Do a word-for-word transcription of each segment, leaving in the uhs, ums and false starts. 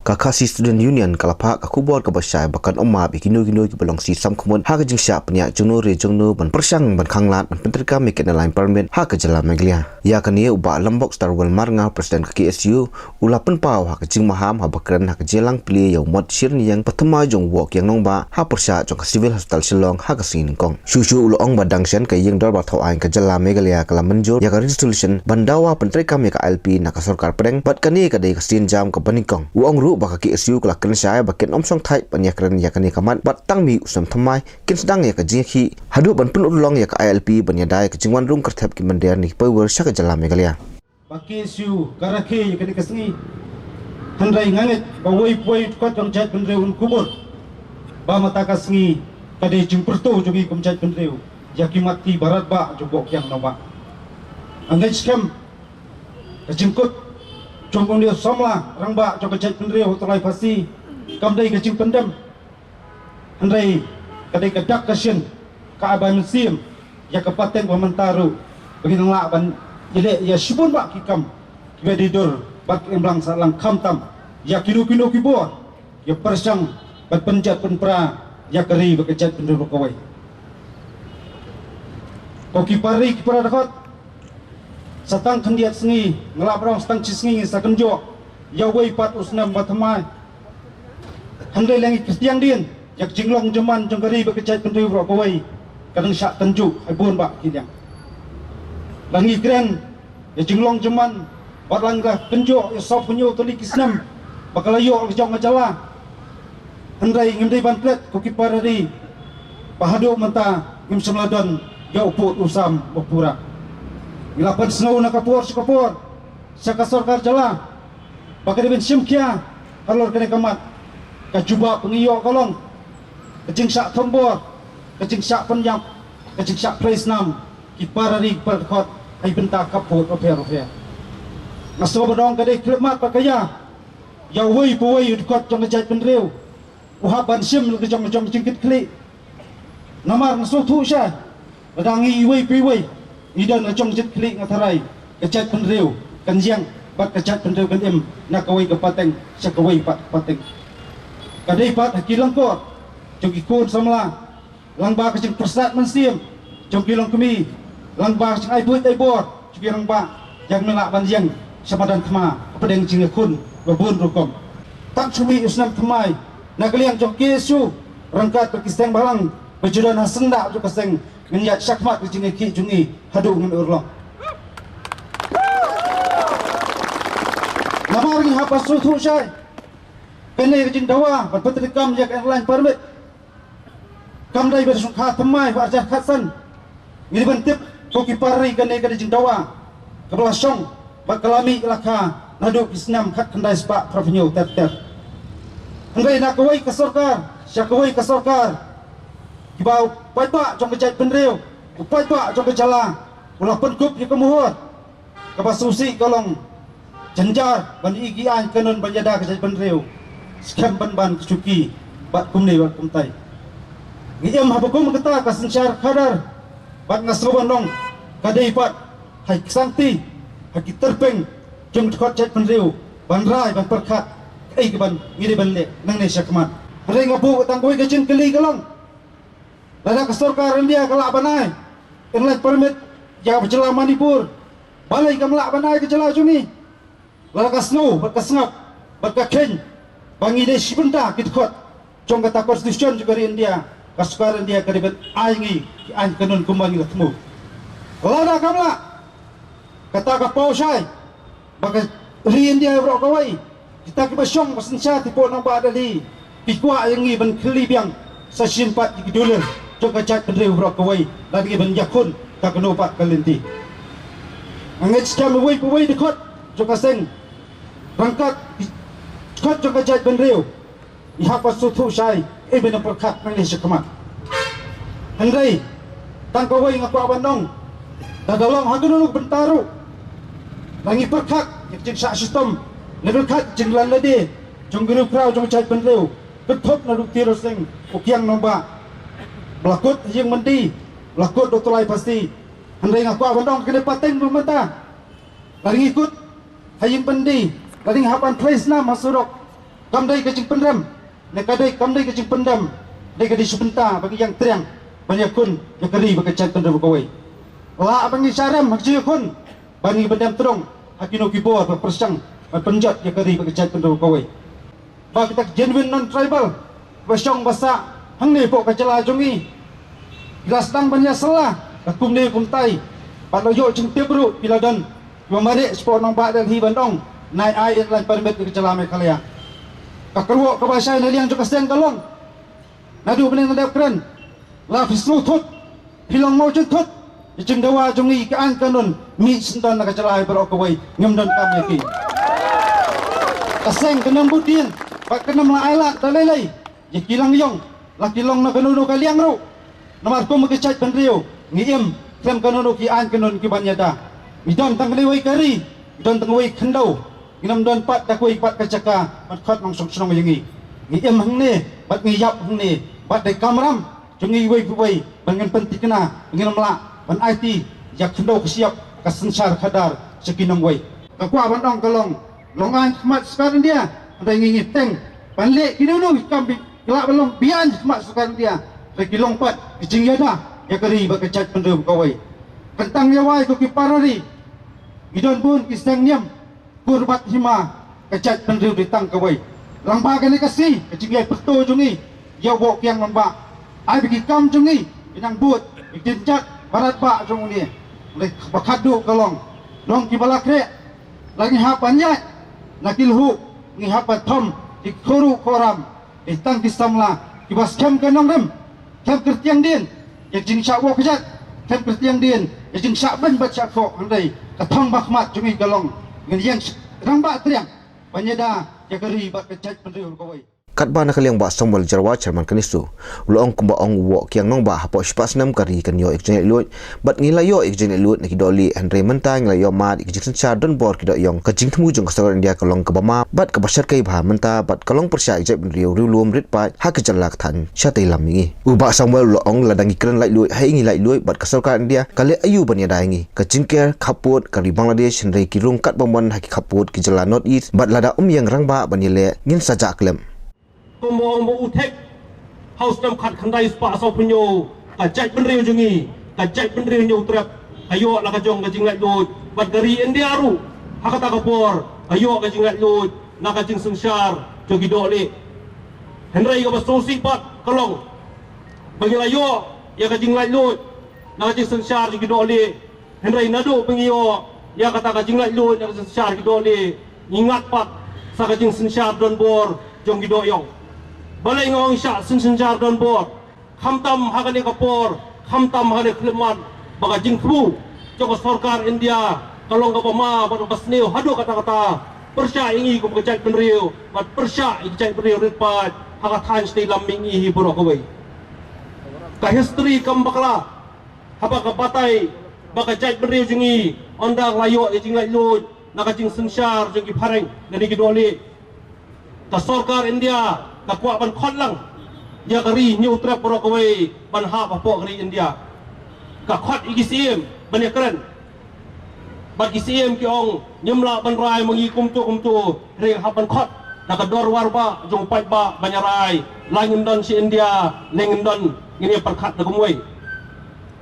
Ka Khasi Student Union ka la phah ka khubor kaba shai ba kan ym map ïa kino kino kiba long shi sam khmut ha ka jingshah pynïaid jongno re jongno ban pyrshang ban khanglad ban pyntreikam ïa ka Inner Line Permit ha ka jylla Meghalaya. Ïa kane u Bah Lambok Starwell Marngar, President ka K S U, u la pynpaw ha ka jingmaham haba kren ha ka jingïalang plie ïa u mot shi rynïeng ba thymmai jong u Woh Kiang Nangbah ha pyrshah jong ka Civil Hospital Shillong ha ka sngi nyngkong. Shuh shuh u la ong ba dang shen ka ïing dorbar thaw aiñ ka jylla Meghalaya ka la mynjur ïa ka resolution ban dawa pyntreikam ïa ka I L P na ka sorkar pdeng, bad kane ka dei ka sienjam kaba nyngkong. U ong ruh ba ka K S U ka la kren shai ba kin ym shong thait ban ïakren ïa kane ka mat, bad tang mih u snem thymmai kin sdang ïa ka jingïakhih haduh ban pynurlong ïa ka I L P ban ïada ïa ka jingwan rung kyrthep ki mynder ne ki paidbah sha ka jylla Meghalaya. Ba K S U ka rakhe ïa kane ka sngi. Hynrei nga ngeit ba uwei pa uwei u dkhot jong ka jaitbynriew un khubor ba mynta ka sngi ka dei jingpyrto jong ngi kum jaitbynriew ïa ki mat ki barat ba jong u Woh Kiang Nangbah. Nga ngeit skhem ka jingkut jong une u samla rangbah jong ka jaitbynriew u Tulai Phasi kam dei ka jingpyndem. Hynrei ka dei ka dak ka shin ka ai bai mynsiem ïa ka pateng ba mynta ruh ba ngin nang lah ban ïaleh ïa shibun bah ki kam kiba dei dur bad ki imlang sahlang, khamtam ïa kino kino ki bor ïa pyrshang ban pynjot pynpra ïa ka ri bad ka jaitbynriew baroh kawei. Ko ki para ri ki para dkhot, sa tang khyndiat sngi, nga lah ban ong sa tang shi sngi sa kynjoh ïa uwei pat u snem ba thymmai. Hynrei lada ngi kyrtiang dien ïa ka jinglong jingman jong ka ri bad ka jaitbynriew baroh kawei, ka dang shah tynjuh ha bun bah ki liang. Lada ngi kren ïa ka jinglong jingman bad lada ngi la kynjoh ïa sawphew hynñiew tylli ki snem ba ka la ïoh la ka jong ka jylla, hynrei ngim dei ban klet ko ki para ri ba haduh mynta ngim shym la don ïa u pud u sam ba pura. Ngi la pynsngew na ka por sha ka por sha ka sorkar jylla ba ka dei ban shim khia halor kane ka mat. Ka jubab ba ngi ïoh ka long ka jingshah thombor, ka jingshah pynïap, ka jingshah pynleit snam ki para ri ki para dkhot ha ki bynta khappud bapher bapher. Nga sngew ban ong ka dei khyllipmat bad ka ïa ïa uwei pa uwei u dkhot jong ka jaitbynriew u hap ban shim la ka jong ka jong ka jingkitkhlieh. Namar nga sngewthuh shai lada ngi iwei pa iwei ngi don la jong ka jingkitkhlieh, nga tharai ka jaitbynriew kan ïeng bad ka jaitbynriew kan im na kawei ka pateng sha kawei pat ka pateng. Ka dei pat ha ki lyngkor jong ki khun samla, lyngba ka jingpyrsad mynsiem jong ki longkmie, lyngba ka jingai buit ai bor jong ki rangbah, ïa ngi lah ban ïeng sha madan thma hapdeng jingïakhun ba bun rukom. Tang shu mih u snem thymmai na ka liang jong K S U ryngkat bad ki seng bhalang ba ju don ha syndah jong ka seng, ngin ïaid shakhmat ka jingïakhih jong ngi haduh ngin urlong. Namar ngi hap ban sngewthuh shai, kane ka jingdawa ban pyntreikam ïa ka Inner Line Permit kam dei ba da shongkha thymmai ba arhajar khatsan. Ngi dei ban tip ko ki para ri, kane ka dei jingdawa kaba la shong bad ka la mih la kha naduh ki snem khatkhyndai spah phra phew hynñiew ter ter. Hynrei na kawei ka sorkar sha kawei ka sorkar, kiba u paidbah jong ka jaitbynriew, u paidbah jong ka jylla u la pynkup ïa ka mohor. Kaba sngewsih ka long jynjar ban ïoh ki aiñ kanun ban ïada ka jaitbynriew skhem ban ban ka shuki bad kumne bad kumtai. Ngi im haba kum kata ka synshar khadar bad nga sngew ban ong ka dei pat ha ki ksangti, ha ki tyrpeng jong ka dkhot jaitbynriew ban rai ban pyrkhat kaei kaban ngi dei ban leh nangne shakhmat. Hynrei nga buh tang kawei ka jingkylli ka long, lada ka sorkar India ka lah ban ai Inner Line Permit ïa ka jylla Manipur, balei kam lah ban ai ka jylla jong ngi? Lada ka sngew bad ka sngap bad ka kheiñ ba ngi dei shi bynta ki dkhot jong kata Constitution jong ka ri India, ka sorkar India ka dei ban ai ngi ki aiñ kanun kumba ngi la thmu. Lada kam lah, kata ka paw shai ba ka ri India baroh kawei, kita kiba shong ba synshar hapoh nongbah Delhi, ki kwah ïa ngi ban khyllie biang sa shisien pat ïa ki dulir jong ka jaitbynriew baroh kawei lada ngi ban ïakhun katno pat ka lynti. Nga ngeit skhem uwei pa uwei u dkhot jong ka seng ryngkat u dkhot jong ka jaitbynriew, ngi hap ban sngewthuh shai, eh, ban pyrkhat nangne shakhmat. Hynrei tang kawei nga kwah ban ong, lada long ha kano kano ka bynta ruh, lada ngi pyrkhat ïa ka jingshah shitom, lada pyrkhat ïa ka jinglan lade jong ki riewkhraw jong ka jaitbynriew, kynthup naduh u Tirot Sing, u Kiang Nangbah, ba la kut ha ïing byndi, ba la kut da u Tulai Phasi. Hynrei nga kwah ban ong kane pateng ba mynta, lada ngi kut ha ïing byndi, lada ngi hap ban pynleit snam ha surok, Kam dei ka jingpynrem, ne ka dei kam dei ka jingpynrem, dei ka dei shu bynta ba ngi ïeng triang ban ïakhun ïa ka ri bad ka jaitbynriew kawei. Lah ba ngi shah rem ha ka jingïakhun ba ngi ban dem tyrong ha kino ki bor ba pyrshang ban pynjot ïa ka ri bad ka jaitbynriew kawei. Ba kita ki genuine non-tribal ba shong ba sah hangne hapoh ka jylla jong ngi, ki la sdang ban ïasylla ka kumne kumtai, bad la ïoh jingtip ruh ki la don kiba mareh shapoh nongbah Delhi ban ong, nai ai ïa la permit ïa ka jylla Meghalaya. Ka kyrwoh kaba shai na liang jong ka seng ka long, naduh mynne na dep kren, la phi sngewthut, phi long mawjynthut ïa ka jingdawa jong ngi, ka aiñ kanun mih sngewdon na ka jylla hi baroh kawei, ngim donkam ïa ki. Ka seng kam bud dien bad kam la ailad da lei lei ïa ki langïong, la ki long na kano kano ka liang ruh. Namar kum ka jaitbynriew ngi im khlem kano kano ki aiñ kanun kiban ïada. Ngi don tang kawei ka ri, ngi don tang kawei ka khyndew, ngim don pat da kawei pat ka jaka ban khot nongshong shnong ïa ngi. Ngi im hangne bad ngi ïap hangne bad dei ka kamram jong ngi iwei pa iwei ba ngin pynthikna, ba ngin ym lah ban aiti ïa ka khyndew ka shyiap, ka synshar khadar sha ki nongwei. Ka kwah ban ong ka long, long aiñ khmat sorkar India, hynrei ngi ngi teng ban leh kino kino ki kam ba ki lah ban long be-aiñ khmat sorkar India, hynrei ki long pat ki jingïada ïa ka ri bad ka jaitbynriew kawei. Kyntang ïa wai ko ki para ri, ngi don bun ki seng niam, kur bad hima, ka jaitbynriew dei tang kawei. Lyngba kane ka sngi, ka jingïai pyrto jong ngi ïa u Woh Kiang Nangbah, ai ba ki kam jong ngi ki nang bud, ki jynjar baroh ba jong ngi. Lei ba khatduh ka long, long kiba la khreh, la ngi hap ban ïaid na ki lhuh, ngi hap ban thom ki khuru khuram, dei tang ki samla kiba skhem ka nongrim, khlem kyrtiang dien ïa ka jingshah wah ka jait, khlem kyrtiang dien ïa ka jingshah beiñ bad shah khoh, hynrei ka thong ba khmat jong ngi ka long, ngin ïeng rangbah triang ban ïada ïa ka ri bad ka jaitbynriew kawei. Katba na ka liang Bah Samuel Jyrwa, Chairman KANESO, u la ong kumba ong u Woh Kiang Nangbah, hapoh shispah snem ka ri kan ïoh ïa ka jinglaitluid bad ngi la ïoh ïa ka jinglaitluid na ki dohlieh, hynrei mynta ngi la ïoh mad ïa ka jingsynshar donbor ki dohïong. Ka jingthmu jong ka sorkar India ka long kaba ma bad kaba shyrkhei bha mynta bad ka long pyrshah ïa ka jaitbynriew, riewlum, rit paid ha ka jylla, ka thaiñ shatei lam ïa ngi. U Bah Samuel u la ong, lada ngi kren laitluid, haei ngi laitluid bad ka sorkar India ka leh aïu ban ïada ïa ngi? Ka jingker khappud ka ri Bangladesh, hynrei ki rung katba mon ha ki khappud ki jylla North East, bad lada ym ïeng rangbah ban ïaleh ngin sa jah khlem. Kumba ong ba u thik, ha u snem khatkhyndai spah sawphew hynñiew, ka jaitbynriew jong ngi, ka jaitbynriew Hynñiewtrep, ka ïoh la ka jong ka jinglaitluid, bad ka ri India ruh ha kata ka por ka ïoh ka jinglaitluid na ka jingsynshar jong ki dohlieh. Hynrei kaba sngewsih pat ka long ba ngi la ïoh ïa ka jinglaitluid na ka jingsynshar jong ki dohlieh, hynrei naduh ba ngi ïoh ïa kata ka jinglaitluid na ka jingsynshar ki dohlieh, ngi ngat pat sa ka jingsynshar donbor jong ki dohïong. Balei nga ong shah jingsynshar donbor? Khamtam ha kane ka por, khamtam ha kane ka khyllipmat, ba ka jingthmu jong ka sorkar India ka long kaba ma bad kaba sniew haduh katta katta pyrshah ïa ngi kum ka jaitbynriew bad pyrshah ïa ka jaitbynriew rit paid ha ka thaiñ shatei lam mihngi hi baroh kawei. Ka history kam bakla, haba ka batai ba ka jaitbynriew jong ngi ynda la ïoh ïa ka jinglaitluid na ka jingsynshar jong ki phareng lane ki dohlieh, ka sorkar India ka kwah ban khot lang ïa ka ri Hynñiewtrep baroh kawei ban hap hapoh ka ri India. Ka khot ïa ki syiem ban ïakren. Bad ki syiem ki ong, ngim lah ban rai ma ngi kumto kumto, hynrei hap ban khot na ka dorbar bah jong u paidbah ban ïarai, la ngin don sha India ne ngim don, ngin ïa pyrkhat da kumwei.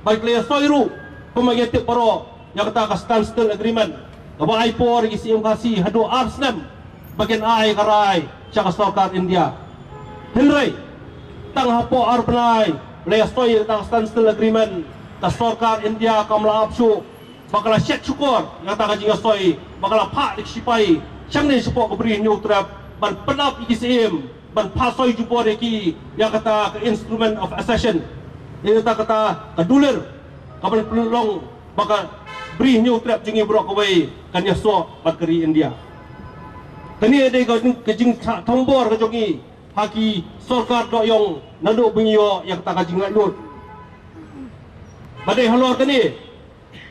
Bad ki la ïasoi ruh, kumba ngi tip baroh, ïa kata ka Standstill Agreement, kaba ai por ïa ki syiem Khasi haduh ar snem ba kin ai ka rai sha ka sorkar India. Hynrei tang hapoh ar bnai la ïasoi ïa kata ka Standstill Agreement, ka sorkar India kam lah ap shuh ba ka la shet shukor ïa kata ka jingïasoi, ba ka la phah da ki shipai shangne shapoh ka Bri Hynñiewtrep ban pynap ïa ki syiem, ban phah soi jubor ïa ki ïa kata ka Instrument of Accession, ïa kata, kata ka dulir kaban pynlong ba ka Bri Hynñiewtrep jong ngi baroh kawei kan ïasoh bad ka ri India. Kane dei ka, ka jingthombor ka jong ngi ha ki sorkar dohïong naduh ba ngi ïoh ïa kata ka jinglaitluid. Ba dei halor kane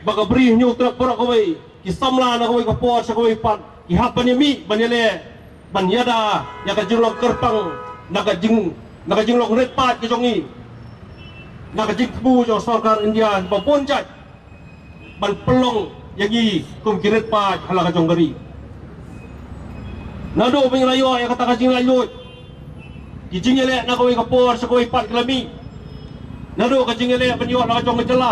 ba ka Bri Hynñiewtrep baroh kawei, ki samla na kawei ka por sha kawei pat, ki hap ban ïamih ban ïaleh ban ïada ïa ka jinglong kyrpang na ka jing, na ka jinglong rit paid ka jong ngi, na ka jingthmu jong sorkar India ba bun jait ban pynlong ïa ngi kum ki rit paid ha la ka jong ka ri. Naduh ba ngi la ïoh ïa kata ka jinglaitluid, ki jingïaleh na kawei ka por sha kawei pat ki la mih. Naduh ka jingïaleh ban ïoh la ka jong ka jylla,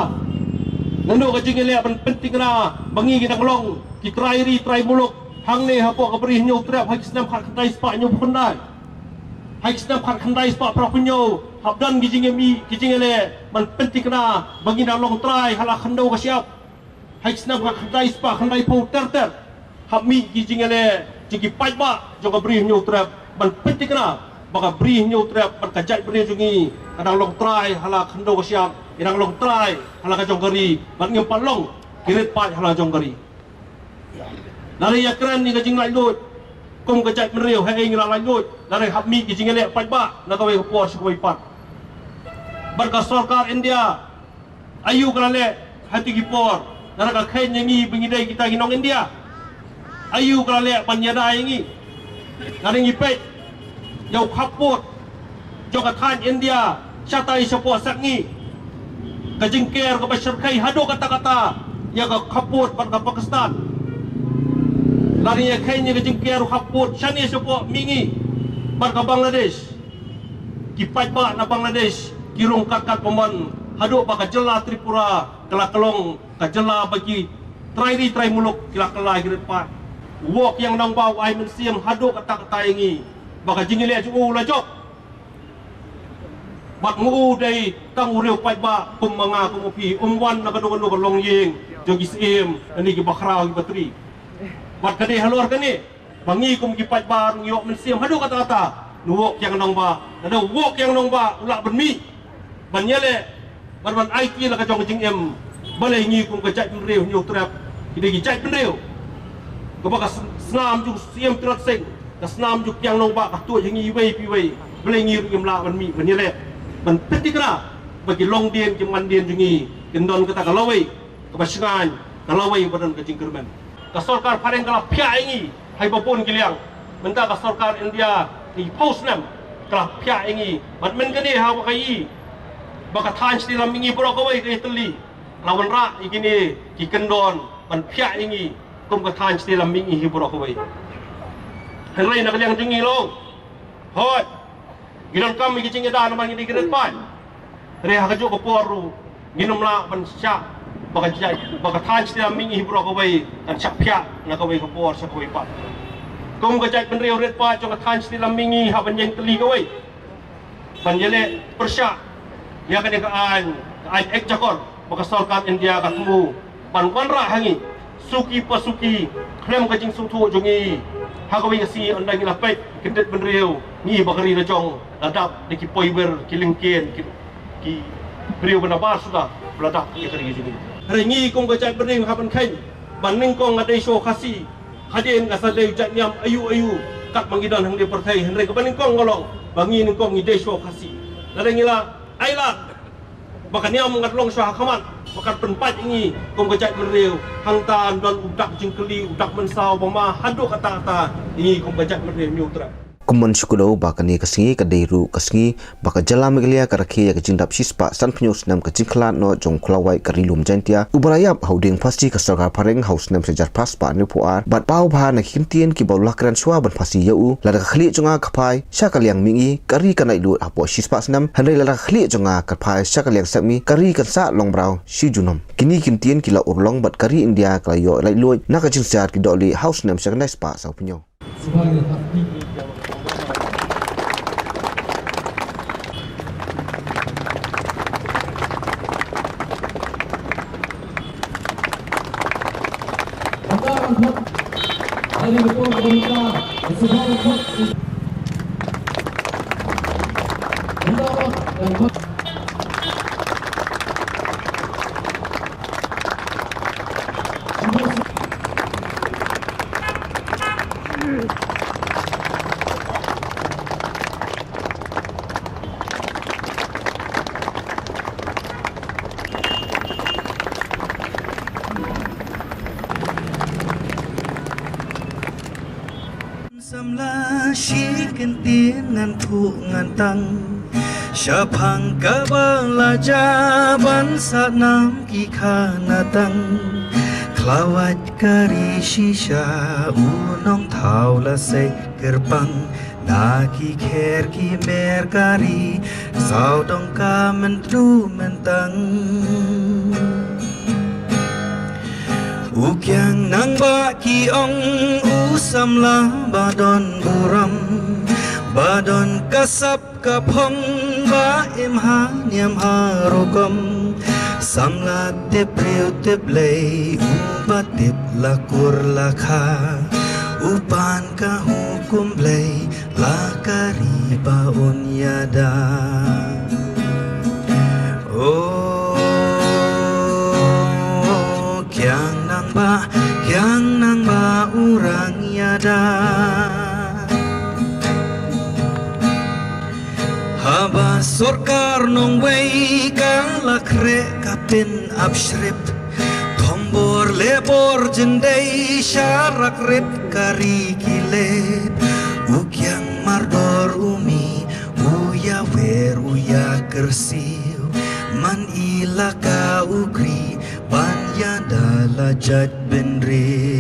naduh ka jingïaleh ban pynthikna ba ngi ki dang long ki trai ri trai muluk hangne hapoh ka Bri Hynñiewtrep ha ki snem khatkhyndai spah hynñiewphew khyndai, ha ki snem khatkhyndai spah phraphew hynñiew, hap don ki jingïamih ki jingïaleh ban pynthikna ba ngi dang long trai ha la khyndew ka shyiap. Ha ki snem khatkhyndai spah khyndaiphew ter ter, hap mih ki jingïaleh jong ki paidbah jong ka Bri Hynñiewtrep ban pynthikna ba ka Bri Hynñiewtrep bad ka jaitbynriew jong ngi ka dang long trai ha la khyndew ka shyiap, ka dang long trai ha la ka jong ka ri, bad ngim pat long ki rit paid ha la jong ka ri. Lada ïakren ïa ka jinglaitluid kum ka jaitbynriew, haei ngi la laitluid? Lada hap mih ki jingïaleh paidbah na kawei ka por sha kawei pat. Bad ka sorkar India, aïu ka la leh ha kito ki por? Lada ka kheiñ ïa ngi ba ngi dei kita ki nong India, aïu ka la leh ban ïada ïa ngi? Lada ngi peit ïa u khappud jong ka thaiñ India shatai shapoh Sepngi, ka jingker kaba shyrkhei haduh katta katta ïa ka khappud bad ka Pakistan. Lada ngi ïakheiñ ïa ka jingker u khappud shane shapoh Mihngi bad ka Bangladesh, ki paidbah na Bangladesh ki rung katkat bymman, haduh ba ka jylla Tripura ka la ka long ka jylla ba ki trai ri trai muluk ki la kylla ki rit paid. U Woh Kiang Nangbah u ai mynsiem haduh katta katta ïa ngi ba ka jingïaleh jong u la jop. Bad ma u dei tang u riew paidbah kum ma nga kum ma phi, um wan na kano kano ka longïing jong ki syiem lane ki bakhraw ki batri. Bad ka dei halor kane ba ngi kum ki paidbah ruh ngi ïoh mynsiem haduh katta katta na u Woh Kiang Nangbah. Lada u Woh Kiang Nangbah u lah ban mih ban ïaleh bad ban aiti la ka jong ka jingim, balei ngi kum ka jaitbynriew Hynñiewtrep, ki dei ki jaitbynriew kaba ka sn-, snam jong u Syiem Tirot Sing, ka snam jong u Kiang Nangbah ka tuid ha ngi iwei pa iwei, balei ngi ruh ngim lah ban mih ban ïaleh ban pynthikna ba ki longdien ki mandien jong ngi kin don kata ka lawei kaba shngaiñ, ka lawei ba don ka jingkyrmen? Ka sorkar phareng ka la phiah ïa ngi ha kiba bun ki liang. Mynta ka sorkar India, ki phew snem ka la phiah ïa ngi. Bad mynta kane haba ka ïohi ba ka thaiñ Syiemlieh mihngi baroh kawei ka ïatylli, la wanrah ïa kine ki kyndon ban phiah ïa ngi kum ka thaiñ Syiemlieh mihngi hi baroh kawei. Hynrei na ka liang jong ngi long, hooid, ngi donkam ïa ki jingïada namar ngi dei ki rit paid. Hynrei ha kajuh ka por ruh ngin ym lah ban shah ba ka jait, ba ka thaiñ Syiemlieh mihngi hi baroh kawei kan shah phiah na kawei ka por sha kawei pat. Kum ka jaitbynriew rit paid jong ka thaiñ Syiemlieh mihngi, hap ban ïeng tylli kawei ban ïaleh pyrshah ïa kane ka aiñ, ka aiñ Ek Jakor ba ka sorkar India ka thmu ban wanrah ha ngi suki pa suki khlem ka jingsngewthuh jong ngi. Ha kawei ka sngi ynda ngi la peit kyndit bynriew, ngi ba ka ri la jong la dap da ki poiwir, ki lyngkien, ki, ki briew ba nabar suda ba la dap ïa ka ri jong ngi. Hynrei ngi kum ka jaitbynriew hap ban kheiñ ba nyngkong nga dei shuwa u Khasi, hadien nga sa dei u jaitniam aiu aiu kat ma ngi don hangne pyrthei, hynrei kaba nyngkong ka long ba ngi nyngkong ngi dei shuwa u Khasi. Lada ngi la ailad ba ka niam ngat long shuwa ha khmat ba kan pynpait ïa ngi kum ka jaitbynriew, hangta don u dak jingkylli, u dak mynsaw ba ma haduh katta katta ïa ngi kum ka jaitbynriew Hynñiewtrep. Kum ban shu kdew ba kane ka sngi ka dei ruh ka sngi ba ka jylla Meghalaya ka rakhe ïa ka jingdap shispah sanphew hynñiew snem ka jingkhlad noh jong u khlawait ka Ri Lum Jaiñtia uba la ïap ha u dieng phasi ka sorkar phareng ha u snem shi hajar phra spah hynñiewphew ar, bad paw bha na ki kyntien kiba u la kren shuwa ban phasi ïa u: Lada ka khlieh jong nga ka phai sha ka liang mihngi, ka ri kan laitluid hapoh shispah snem, hynrei lada ka khlieh jong nga ka phai sha ka liang sepngi, ka ri kan sah long mraw shi junom. Kine ki kyntien ki la urlong bad ka ri India ka la ïoh laitluid na ka jingshiar ki dohlieh ha u snem shi hajar khyndai spah sawphew hynñiew. Samla shi kyntien ngan phuh ngan tang shaphang kaba la jia ban sah nam ki kha na tang. Khlawait ka ri shisha u nongthaw la sei. kyrpang na ki kher ki mer ka ri, saw tong ka myntdu myntang. U kiang nang ba ki ong u samla ba don burom, ba don ka sap ka phong ba im ha niam ha rukom. Samla tip riu tip lei u ba tip la kur la kha, u pan ka hukum Blei la ka ri ba un ïada. O kiang nang ba, kiang nang ba u rang ïada. Haba sorkar nongwei ka la khreh ka pynap shrip, thombor lebor jyndei sharak rip ka ri ki lep. U kiang mardor u mih, u ïawer u ïakyrsiew, man i la ka u kri ban ïada la jait bynriew.